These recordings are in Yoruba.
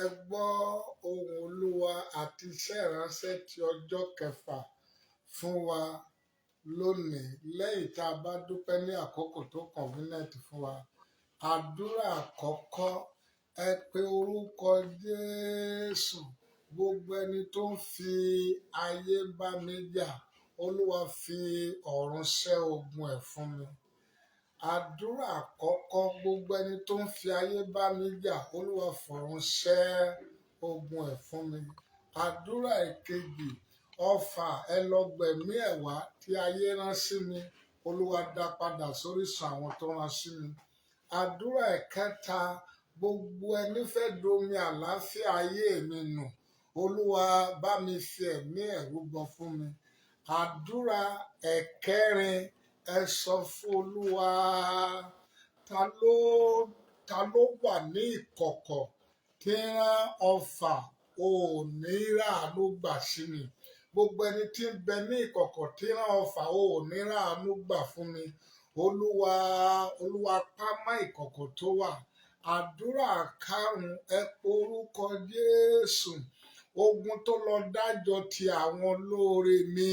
Ẹ gbọ́ ohùn Olúwa àti iṣẹ́ ìránṣẹ́ ti ọjọ́ kẹfà fún wa lónìí lẹ́yìn tá a bá dúpẹ́ ní àkókò tó convenient fún wa. Àdúrà àkọ́kọ́, ẹ pe orúkọ Jésù. Gbogbo ẹni tó ń fi ayé bá mi jà, Olúwa fi ọ̀run ṣẹ́ ogun ẹ̀ fún mi. Àdúrà àkọ́kọ́, gbogbo ẹni tó ń fi ayé bá mi jà, Olúwa fọ̀run ṣẹ́ ogun ẹ̀ fún mi. Àdúrà ìkejì, ọfà ẹlọgbẹ̀mí ẹ̀wá tí ayé rán sí mi, Olúwa dá padà sórísun àwọn tó rán sí mi. Àdúrà ẹ̀kẹta, gbogbo ẹni fẹ́ domi àlàáfíà ayé mi nù, Olúwa bá mi fi ẹ̀mí ẹ̀ rúbọ fún mi. Àdúrà ẹ̀kẹrin, ẹ sọ fún Olúwa, ta ló wà ní ìkọ̀kọ̀ tí ń rán ọfà òní ràánú gbà sí mi? Gbogbo ẹni tí ń bẹ ní ìkọ̀kọ̀ tí ń rán ọfà òní ràánú gbà fún mi. Olúwa, Olúwa pámọ́ ìkọ̀kọ̀ tó wà. Àdúrà karùn-ún, ẹ pe orúkọ Jésù. Ogun tó lọ dájọ́ ti àwọn olóore mi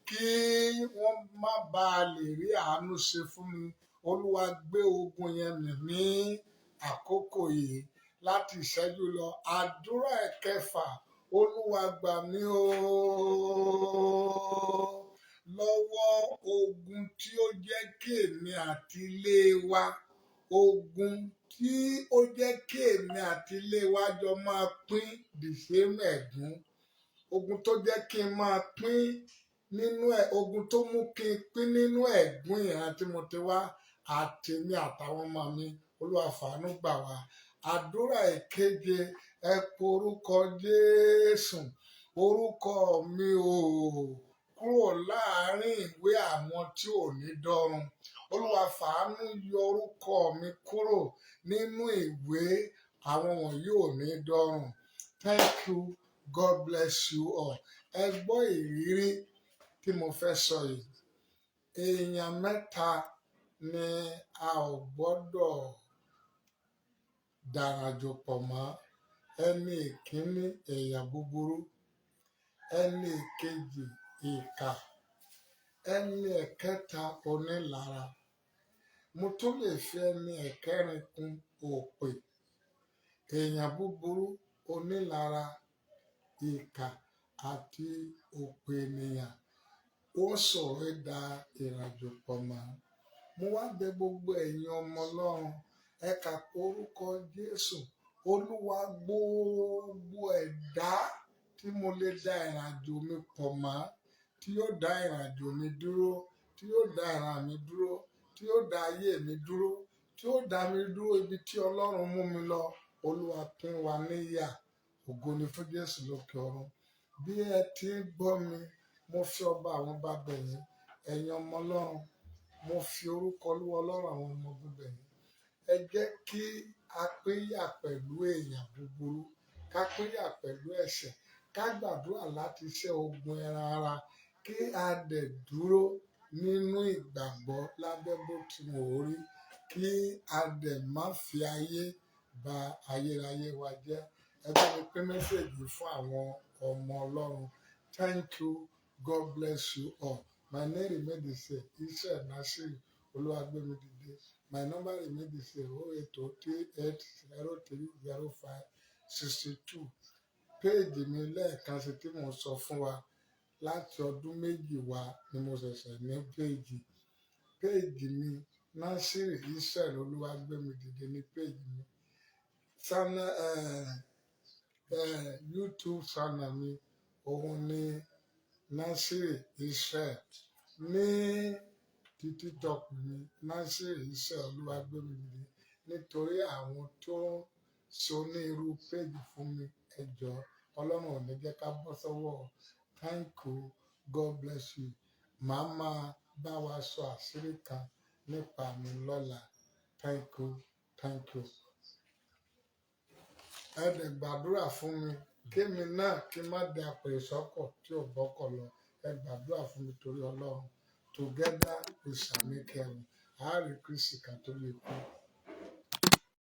kí wọ́n má bàa lè rí àánú ṣe fún mi. Olúwa gbé ogun yẹn mì ní àkókò yìí láti ìṣẹ́jú lọ. Àdúrà ẹ̀kẹfà, Olúwa gbà mí o lọ́wọ́ ogun tí ó jẹ́ kí èmi àti ilé wa, ogun tí ó jẹ́ kí èmi àti ilé wa jọ máa pín the same ẹ̀gún. Ogun tó jẹ́ kí n máa pín nínú ẹ̀, ogun tó mú kí n pín nínú ẹ̀gún ìran tí mo ti wá, àtèmi àtàwọn ọmọ mi, Olúwa fàánú gbà wá. Àdúrà ìkeje, ẹ pe orúkọ Jésù. Orúkọ mi ò kúrò láàrin ìwé àwọn tí ò ní dọ́run. Olúwa fàánú yọ orúkọ mi kúrò nínú ìwé àwọn wọ̀nyí ò ní dọ́run. Thank you. God bless you all. Ẹ gbọ́ ìrírí tí mo fẹ́ sọ yìí. Èèyàn mẹ́ta ni a ò gbọ́dọ̀ dàràjò pọ̀ mọ́. Ẹni ìkíní, èèyàn búburú. Ẹni ìkejì, ìkà. Ẹni ẹ̀kẹta, onílara. Mo tún lè fi ẹni ẹ̀kẹrin kún, òpè. Èèyàn búburú, onílara, ìkà àti òpè ènìyàn ó ṣòro da ìrìnàjò pọ̀ mọ́. Mo wá bẹ gbogbo ẹ̀yin ọmọ Ọlọ́run, ẹ kà orúkọ Jésù. Olúwa, gbogbo ẹ̀dá tí mo lè da ìrìnàjò mi pọ̀ mọ́, tí yóò dá ìrìnàjò mi dúró, tí yóò dá ìran mi dúró, tí yóò dá ayé mi dúró, tí yóò dá mi dúró ibi tí Ọlọ́run mú mi lọ, Olúwa pín wa níyà. Ògo ni fún Jésù lókè ọ̀run. Bí ẹ ti ń gbọ́ mi, mo fi ọba àwọn ọba bẹ̀ yín. Ẹ̀yin ọmọ Ọlọ́run, mo fi orúkọ Olúwa Ọlọ́run àwọn ọmọ ogun bẹ̀ yín. Ẹ jẹ́ kí a pínyà pẹ̀lú èèyàn búburú, ká pínyà pẹ̀lú ẹ̀ṣẹ̀, ká gbàdúrà láti ṣẹ́ ogun ẹran ara, kí a dẹ̀ dúró nínú ìgbàgbọ́ lábẹ́ bó ti wù ó rí, kí a dẹ̀ má fi ayé ba ayérayé wa jẹ́. Ẹ bá mi pín message fún àwọn ọmọ Ọlọ́run. Thank you. God bless you all. My name remain the same, Israel Nasiri Olúwagbémidìde. My number remain the same, 08038030562. Page mi lẹ́ẹ̀kan sí tí mò ń sọ fún wa, láti ọdún 2 wá ni mo ṣẹ̀ṣẹ̀ ní page. Page mi, Nasiri Israel Olúwagbémidìde ní page mi. Channel, YouTube channel mi, òun ní Nasiri Israel. Ní ti TikTok mi, Nasiri Israel Olúwagbémidìde. Nítorí àwọn tó ń ṣe onírú page fún mi, ẹ jọ̀ọ́, Ọlọ́run ò ní jẹ́ ká bọ́ sọ́wọ́. Thank you. God bless you. Màá máa bá wa sọ àṣírí kan nípa mi lọ́la. Thank you. Thank you. Ẹ dẹ̀ gbàdúrà fún mi kémi náà kí n má di àpèrè sọ́kọ̀ tí ò bọ́kọ̀ lọ. Ẹ gbàdúrà fún mi torí Ọlọ́run. Together we shall make heaven. A rí Kristi ká tó lè kú.